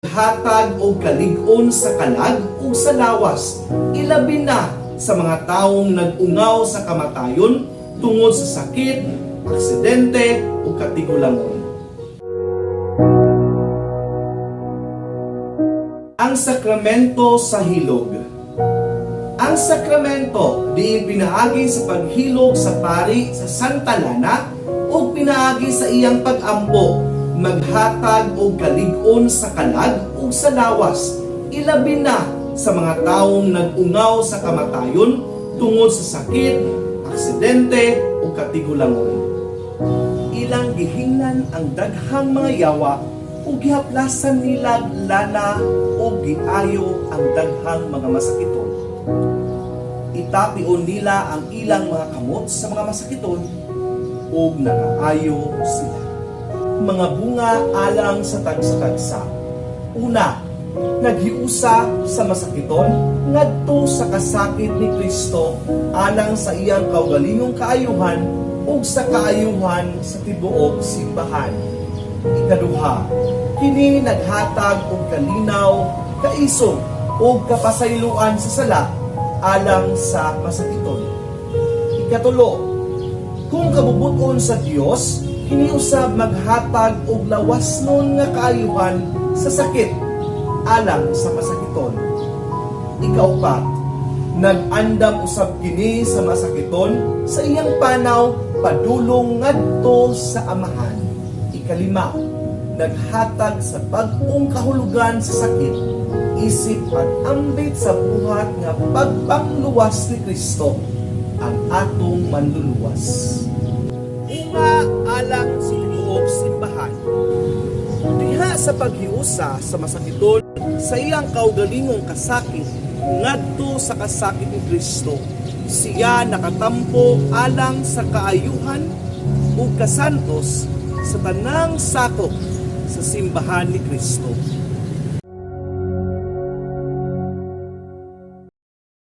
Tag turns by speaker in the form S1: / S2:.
S1: Hatag og kalig-on sa kalag ug sa lawas, ilabi na sa mga taong nag-ungaw sa kamatayon tungod sa sakit, aksidente o katigulangon. Ang sakramento sa hilog. Ang sakramento diin pinaagi sa paghilog sa pari sa Santa Lana ug pinaagi sa iyang pag-ampo maghatag og kalig-on sa kalag ug sa lawas, ilabi na sa mga taong nag-ungaw sa kamatayon tungod sa sakit, aksidente o katigulangon. Ilang gihinglan ang daghang mga yawa ug gihaplasan nila lana ug giayo ang daghang mga masakiton. Itapion nila ang ilang mga kamot sa mga masakiton ug nangaayo sila. Mga bunga alang sa tagsa-tagsa. Una, naghiusa sa masakiton ngadto sa kasakit ni Kristo alang sa iyang kaugalingong kaayuhan ug sa kaayuhan sa tibuok simbahan. Ikaduha, kini naghatag og kalinaw, kaisog ug kapasayloan sa sala alang sa masakiton. Ikatulo, kung kabubut-on sa Dios, kini usab maghatag og lawasnon nga kaayuhan sa sakit alang sa masakiton. Ikaupat, nag-andam usab kini sa masakiton sa iyang panaw padulong ngadto sa Amahan. Ikalima, naghatag sa bag-ong kahulugan sa sakit isip pag-ambit sa buhat nga pagpangluwas ni Kristo, ang atong manluluwas. Bunga alang sa tibuok simbahan. Diha sa paghiusa sa masakiton sa iyang kaugalingong kasakit ngadto sa kasakit ni Kristo, siya nakatampo alang sa kaayuhan ug kasantos sa tanang sakop sa simbahan ni Kristo.